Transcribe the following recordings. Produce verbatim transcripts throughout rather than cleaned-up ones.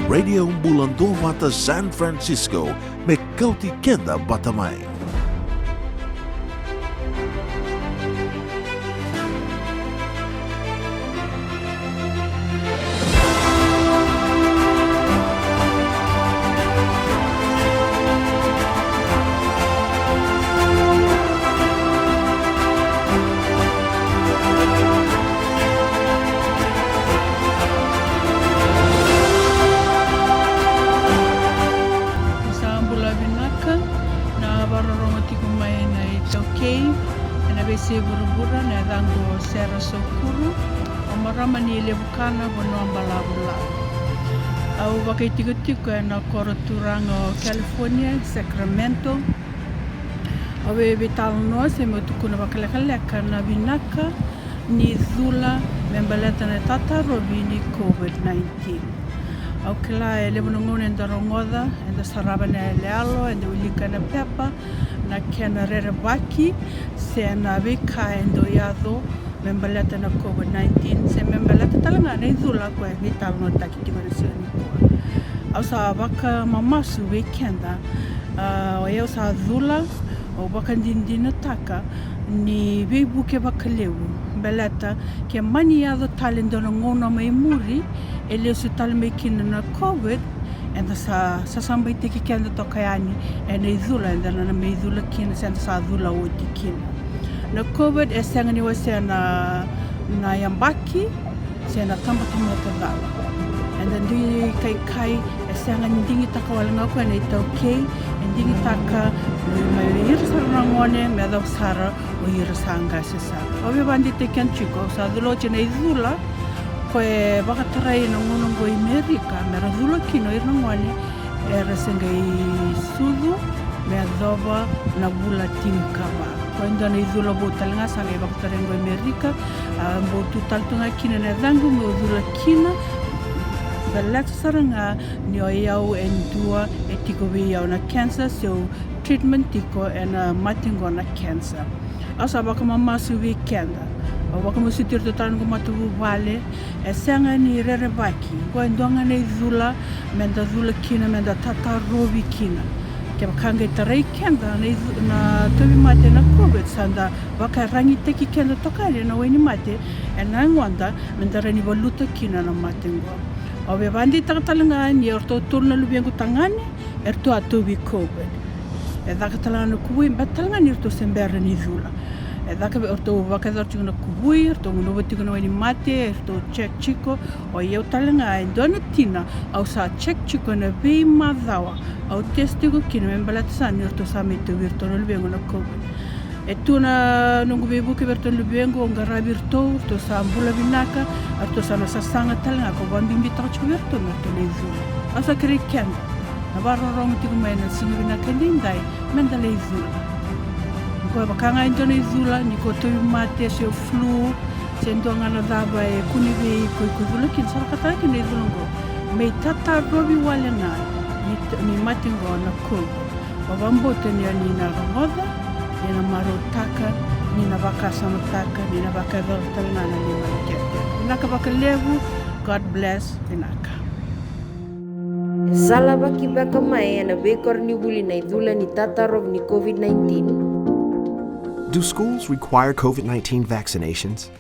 Radio Bula Duavata San Francisco, me kauti keda vata mai. Sa bula vinaka, na vakarorogo tiko mai na iTaukei ena veisei vuravura, na yacaqu o Sera Sokuru, o marama ni Levukana, vanua Balavu. Au vakaitikotiko ena koro turaga o California, Sacramento. Au via veitalanoa se meu tukuna vakalekaleka na vinaka ni cula me baleta na tatarovi ni COVID nineteen. Au kila e levu na gauna eda rogoca, eda sarava na iyaloyalo, eda wilika ena pepa na kena rerevaki se na veika e dau yaco me baleta na COVID nineteen, se me baleta tale ga na icula koya e veitalanoataki tiko ena siga nikua. Au sa vakamamasu vei keda, a, o yau sa cula, au vakadinadinataka ni veivuke vakalevu, baleta ke mani yaco tale e dua na gauna mai muri, e lesu tale mai kina na COVID, eda sa, sa sabaitaki keda toka yani ena icula eda na mai cula kina, se eda sa cula oti kina. Na COVID e sega ni wasea na, na yabaki se na tabatamata cala. Eda dui kaikai, e sega ni digitaka wale ga o koya na iTaukei, e digitaka mai vei ira sara na gone me yacova sara o ira sa qase sara. Au via vakadeitaki keda tiko, au sa cula oti na icula koya e vakatarai na gauna oqo i Merika me ra cula kina o ira na gone era se qai sucu me yacova na vula tinikava. Koya e dua na icula vou tale ga sa qai vakatarai oqo i Merika, a, bau tu tale tu ga kina na yacaqu meu cula kina, baleta sara ga ni o yau e dua e tiko vei au na cancer, se au treatment tiko ena mate qo na cancer. Au sa vakamamasu vei keda, au vakamasuti iratou tale na noqu matavuvale, e sega ni rerevaki. Qo e dua ga na icula meda cula kina, meda tatarovi kina. Kevaka qai tarai keda na icu-, na tauvimate na COVID, sa da vakaragitaki keda toka yani ena wainimate ena yagoda, meda rawa ni valuta kina na mate qo. Au via vakadeitaka tale ga ni o ratou tolu na luvequ tagane eratou a tauvi COVID. E caka tale ga na kuvui, baleta tale ga ni ratou se bera ni cula. E caka vei, eratou vakayacora tiko na kuvui, eratou gunuva tiko na wainimate, eratou check tiko. O yau tale ga e dua na tina, au sa check tiko ena veimacawa, au test tiko kina me baleta sara ni ratou sa mai tauvi iratou na luvequ na COVID. E tu na noqu veivuke vei iratou na luvequ, au qaravi iratou, ratou sa bula vinaka, eratou sa na sasaga tale ga, kau vakabibitaka tiko vei iratou me ratou lai cula. Au sa kerei keda na vakarorogo tiko mai ena siga vinaka edaidai, meda lai cula. Qo e vaka ga e dua na icula, ni ko tauvimate se o flu, se dua ga na cava e kune vei iko, iko cula kina, sa vakataka kina na icula qo me itatarovi wale ga ni, ni mate qo na COVID. Au vakabauta ni o ni na rogoca, ni na marautaka, ni na vakasamataka, ni na vakayacora tale ga na neimami kerekere. Vinaka vakalevu, God bless, vinaka. E sa lavaki beka mai ena veikoronivuli na icula ni tatarovi ni COVID nineteen? Do schools require COVID nineteen vaccinations?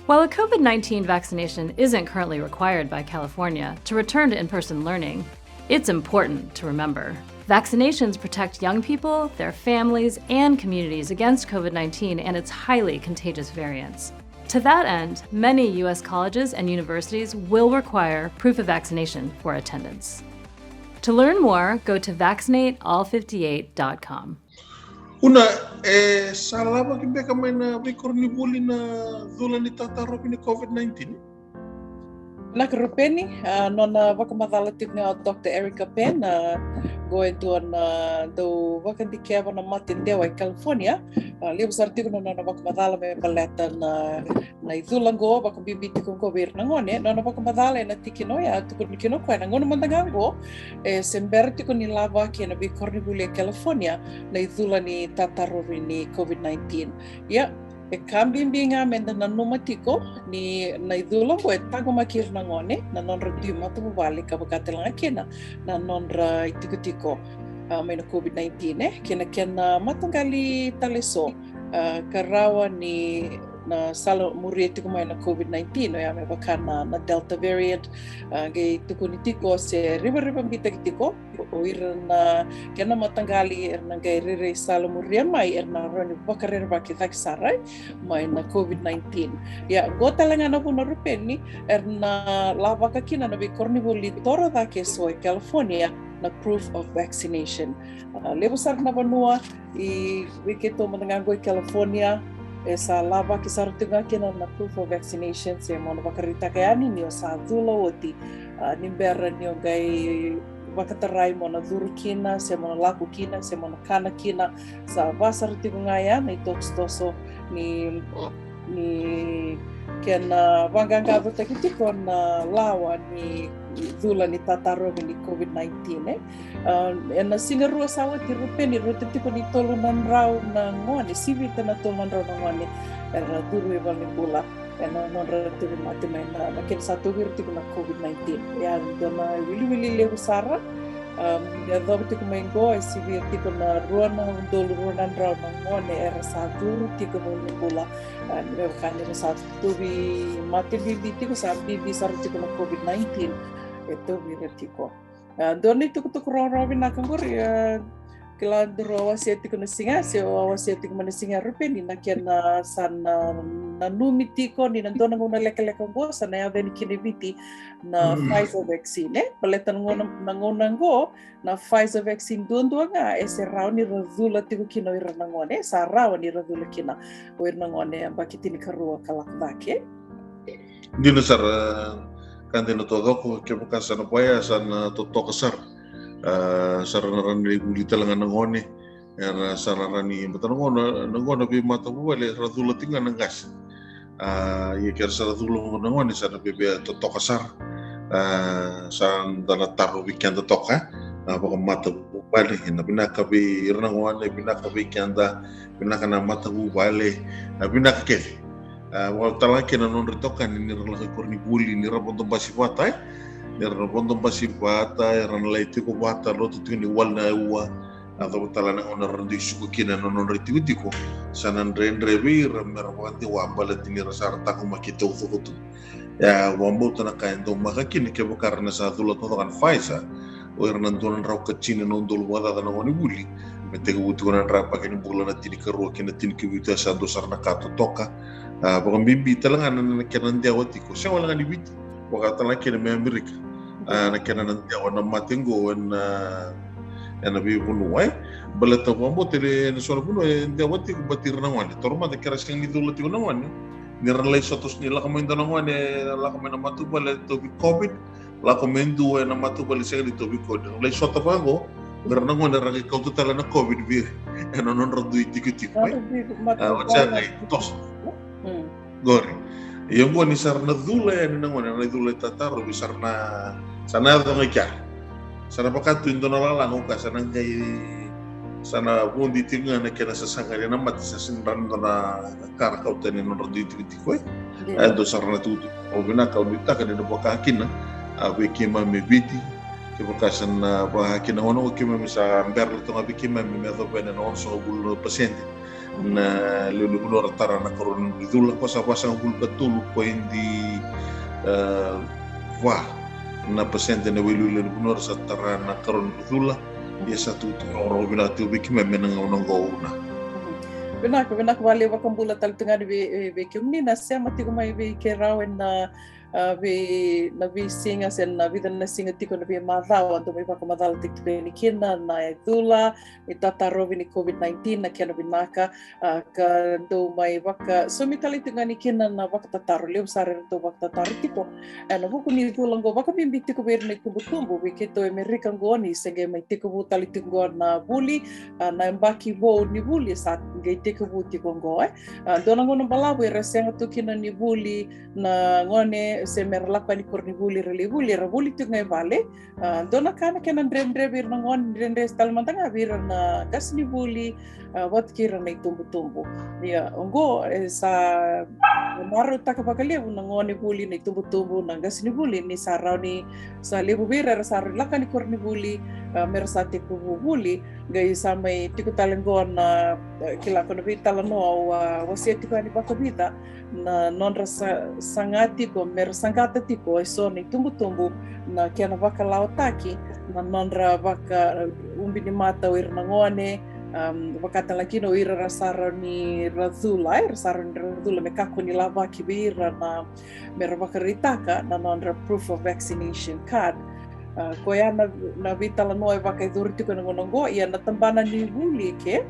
While a COVID nineteen vaccination isn't currently required by California to return to in-person learning, it's important to remember vaccinations protect young people, their families, and communities against COVID nineteen and its highly contagious variants. To that end, many U S colleges and universities will require proof of vaccination for attendance. To learn more, go to vaccinate all fifty-eight dot com. Una, e sa lavaki beka mai na veikoronivuli na cula ni tatarovi ni COVID nineteen? Vinaka Rupeni, a, nona vakamacala tiko ga o Doctor Erica Pan, a, qo e dua na dau vakadikeva na mate dewa e California. A, levu sara tiko na nona vakamacala me baleta na, na icula qo, vakabibi tiko qo vei ira na gone. Nona vakamacala ena tikina oya, tukuna kina o koya na gauna mada ga qo, e se bera tiko ni lavaki ena veikoronivuli e California na icula ni tatarovi ni COVID nineteen. Ia, E ka bibi ga me da nanuma tiko ni na icula oqo e taqomaki ira na gone na nodra dui matavuvale ka vaka tale ga kina na nodra itikotiko, a, mai na COVID nineteen, e, kei na kena mataqali tale so, a, ka rawa ni na sala muria tiko mai na COVID nineteen, oya me vaka na, na Delta variant, a, qai tukuni tiko se rivariva bitaki tiko o ira na kena mataqali era na qai rairai sala muria mai, era na rawa ni vakarerevaki cake sara mai na COVID nineteen. Ia, qo tale ga na vuna, Rupeni, era na lavaka kina na veikoronivuli toro cake eso e California na proof of vaccination. A, levu sara na vanua, i vei keitou mada ga qo i California, e sa lavaki sara tiko ga kina na proof of vaccination, se mo na vakaraitaka yani ni o sa cula oti, a, ni bera ni o qai vakatarai mo na curu kina, se mo na lako kina, se mo na kana kina. Sa va sara tiko ga ya na itosotoso ni, ni kena vaqaqacotaki tiko na lawa ni cula ni tatarovi ni COVID nineteen, e. A, ena siga rua sa oti, Rupeni, rauta tiko ni tolu na drau na gone, sivita na tolu na drau na gone era curu i valenibula ena nodra tauvimate mai na, na kena sa tauvi ira tiko na COVID nineteen. Ia, dua na wiliwili levu sara, um, e yacova tiko mai qo, e sivia tiko na rua na udolu rua na drau na gone era sa curu tiko i valenibula, a, ni me vaka ni ra sa tauvimate bibi tiko, sa bibi sara tiko na COVID nineteen e tauvi ira tiko. A, dua na itukutuku rogorogo vinaka qori, a, kila daru a wasea tiko na siga, se a wasea tiko mai na siga, Rupeni, na kena sa na, nanumi tiko ni na dua na gauna lekaleka oqo sa na yaco yani kina i Viti na Pfizer vaccine, e. Baleta na gauna, na gauna oqo, na Pfizer vaccine duadua ga e se rawa ni ra cula tiko kina o ira na gone, e, sa rawa ni ra cula kina o ira na gone yabaki tinikarua ka lako cake. Dina sara, ka dina taucoko, kevaka sa na vaya, sa na totoka sara. A, sa ra na rawa ni vuli tale ga na gone, era sa na rawa ni, baleta na gauna, na gauna veimatavuvale, sa ra cula tiko ga na qase. A, ia ke ra sa ra cula na gone, sa na veve totoka sara. A, sa da na tarovi keda toka, a, vakamatavuvale, na vinaka vei ira na gone, vinaka vei keda, vinaka na matavuvale, a, vinaka kece. A, vakatalega kina na nodra itokani ni ra lako i koronivuli, ni ra vodo basi vata, e? Ni ra vodo basi vata, era na lai tiko vata, lotu tiko ni wali na aua. A, yacova tale na gauna ra dui suka kina na nodra itikotiko, sa na dredre vei ira me ra vakadewa baleta ni ra sa ra taqomaki taucoko tu. Ia, vakabauta na ka e daumaka kina, kevaka ra na sa cula taucoko na Pfizer, o ira na dua na drau ka tini na udolu vakacaca na gonevuli, me tekivu tiko na drau yabaki ni bula na tinikarua kei na tinikavitu, e sa dua sara na ka totoka. A, vakabibi tale ga na, na kena dewa tiko, sega wale ga ni Viti, vakatalega kina mai Amerika. A, na kena na dewa na mate qo ena, ena veivanua, e. Baleta vakabauta e na so na vanua e dewa tiko, baleta ira na gone, taura mada ke ra sega ni cula tiko na gone, ni ra lai sota, ni lako mai dua na gone, lako mai na matavuvale, tauvi COVID, lako mai dua ena matavuvale sega ni tauvi COVID, ra lai sota vaqo, o ira na gone ra qai kauta tale na COVID vei ira ena nodra dui tikotiko, e. A, oti sa qai toso. Qori. Ia oqo ni sa ra na cula yani na gone, na icula e tatarovi, sa ra na, sa na yaco ga i kea. Sa na vaka tu e dua na lalaga, o koya sa na qai, sa na vodi tiko ga na kena sasaga ni na mate, sa sega ni rawa ni dua na ka ra kauta yani ena nodra dui tikotiko, e. Ia. E dua sara na tukutuku vinaka au nuitaka ni na vaka kina, a, vei keimami e Viti, kevaka sa na vaka kina na gauna oqo, keimami sa bera toka ga vei keimami me yacova yani na onosagavulu na pasede na lewe ni vanua ra tara na ikarua ni cula, ko sa vasagavulu ka tolu poidi, e, va na pasede na wiliwili ni vanua ra sa tara na ikarua ni cula. Ia sa tukutuku rogorogo vinaka tiko vei keimami ena gauna oqo, Una. Vinaka, vinaka vakalevu, vakabula tale tu ga yani vei, vei kemuni na sema tiko mai vei keirau ena, a, vei, na veisiga se na vica na siga tiko na veimacawa, dou mai vakamacalataki tiko yani kina na icula ni tatarovi ni COVID nineteen, na kena vinaka, a, ka dou mai vakasaumi tale tiko ga yani kina na vakatataro, levu sara eratou vakatataro tiko ena vuku ni cula oqo, vakabibi tiko vei ira na itubutubu, vei keitou e Amerika oqo ni se qai mai tekivu tale tiko oqo na vuli, a, na yabaki vou ni vuli sa qai tekivu tiko oqo, e. A, dua na gauna balavu era sega tu kina ni vuli na gone, se me ra lako yani koronivuli, ra lai vuli, era vuli tiko ga e vale. A, dua na ka na kena dredre vei ira na gone, dredre tale mada ga vei ira na qasenivuli, a, vata kei ira na itubutubu. Ia, oqo, e sa marautaka vakalevu na gonevuli, na itubutubu, na qasenivuli, ni sa rawa ni, sa levu vei ira era sa rawa ni lako yani koronivuli, a, me ra sa tekivu vuli. Qai sa mai tiko tale oqo na, e, kila ko na veitalanoa au a wasea tiko yani vakavica, na nodra sa, saga tiko, me ra saqata tiko e so na itubutubu na kena vakalawataki na nodra vaka, ubi ni mata o ira na gone, am, vaka tale kina o ira ra sa rawa ni ra cula, e, ra sa rawa ni ra cula, me kakua ni lavaki vei ira na, me ra vakaraitaka na nodra proof of vaccination card. A, koya na, na veitalanoa e vakayacori tiko ena gauna oqo, ia na tabana ni vuli ke,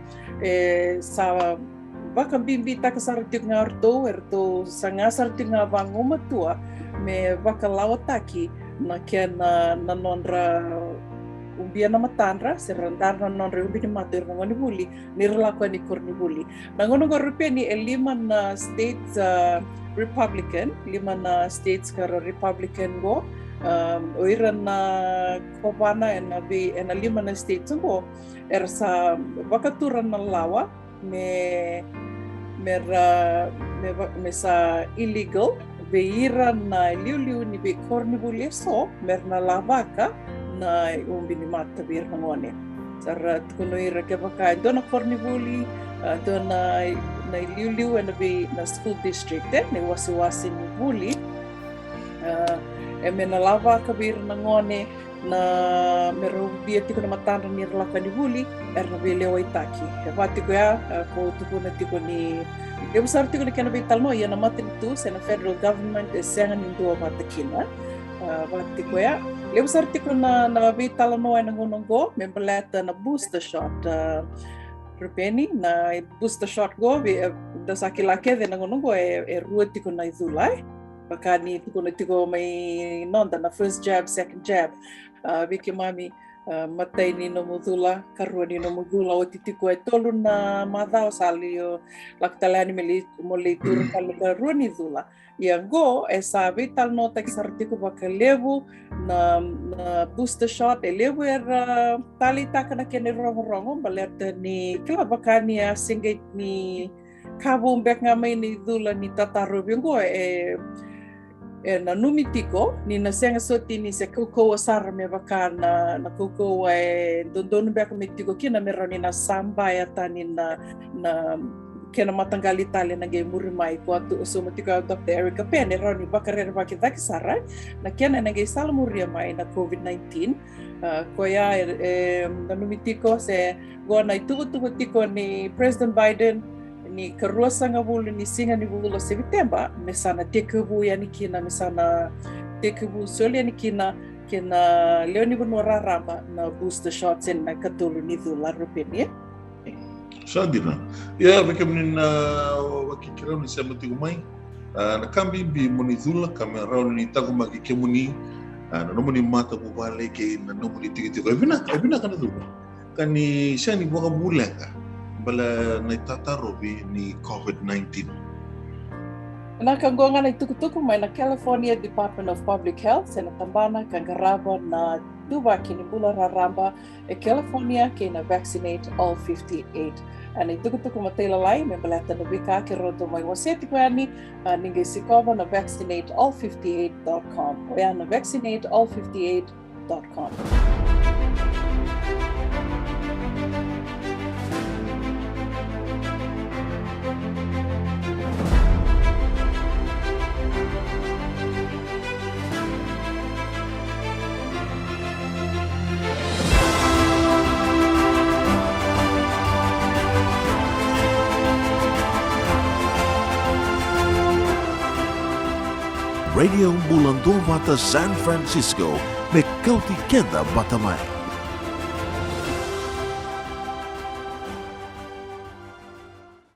e, sa vakabibitaka sara tiko ga o ratou, e ratou saga sara tiko ga vagumatua me vakalawataki na kena, na nodra ubia na matadra, se ra dara na nodra ubi ni mata o ira na gonevuli, ni ra lako yani koronivuli. Na gauna oqo Rupeni e lima na states, a, Republican, lima na states ka ra Republican oqo, a, o ira na kovana ena vei, ena lima na states oqo, era sa vakatura na lawa, me, me ra, me va, me sa illegal vei ira na iliuliu ni veikoronivuli e so, me ra na lavaka na ubi ni mata vei ira na gone. Sa ra tukuna o ira kevaka e dua na koronivuli, a, dua na, na iliuliu ena vei na school district, e, na iwasewase ni vuli, a, e me na lavaka vei ira na gone, na me ra ubia tiko na matadra ni ra lako yani vuli, era na veilewaitaki. E vaka tiko ya, e, ko tukuna tiko ni levu sara tiko na kena veitalanoa, ia na matanitu se na federal government e sega ni dua vata kina. E, vaka tiko ya, levu sara tiko na, na veitalanoa ena gauna oqo me baleta na booster shot. E, Rupeni, na booster shot qo, vei, e, da sa kila kece na gauna oqo e, e rua tiko na icula, e. Vaka ni tukuna tiko mai noda na first jab, second jab. A, vei keimami, a, matai ni nomu cula, karua ni nomu cula, oti tiko e tolu na macawa sa lai o lako tale yani me lai, mo lai turu tale karua ni cula. Ia qo e sa veitalanoataki sara tiko vakalevu na, na booster shot, e levu era taleitaka na kena irogorogo, baleta ni kila vaka ni a se qai ni ka vou beka ga mai na icula ni tatarovi oqo, e, e nanumi tiko ni na sega soti ni se kaukauwa sara me vaka na, na kaukauwa e dodonu beka me tiko kina me rawa ni na sabaya tani na, na kena mataqali tale na qai muri mai. Ko a tu, sauma tiko o Doctor Erica Pan, e rawa ni vakarerevaki cake sara na kena ena qai salamuria mai na COVID nineteen. A, koya e, e nanumi tiko se qo na ituvatuva tiko ni President Biden, ni karuasagavulu ni siga ni vula o Seviteba, me sa na tekivu yani kina, me sa na tekivu soli yani kina kei na lewe ni vanua raraba na booster shots ena ikatolu ni cula, Rupeni. Sa dina. Ia, vei kemuni na vakinikira ni sema tiko mai, a, na ka bibi mo ni cula ka me rawa ni taqomaki kemuni, a, na nomuni matavuvale kei na nomuni tikotiko. E vinaka, e vinaka na cula ka ni sega ni vakavuleqa baleta na itatarovi ni COVID nineteen. Vinaka, qo ga na itukutuku mai na California Department of Public Health, se na tabana ka qarava na tuvaki ni bula raraba e California kei na Vaccinate All fifty-eight. A, na itukutuku matailalai me baleta na veika keirau dau mai wasea tiko yani, a, ni qai sikova na vaccinate all fifty-eight dot com. Oya na vaccinate all fifty-eight dot com. Radio Bula Duavata San Francisco, me kauti keda vata mai.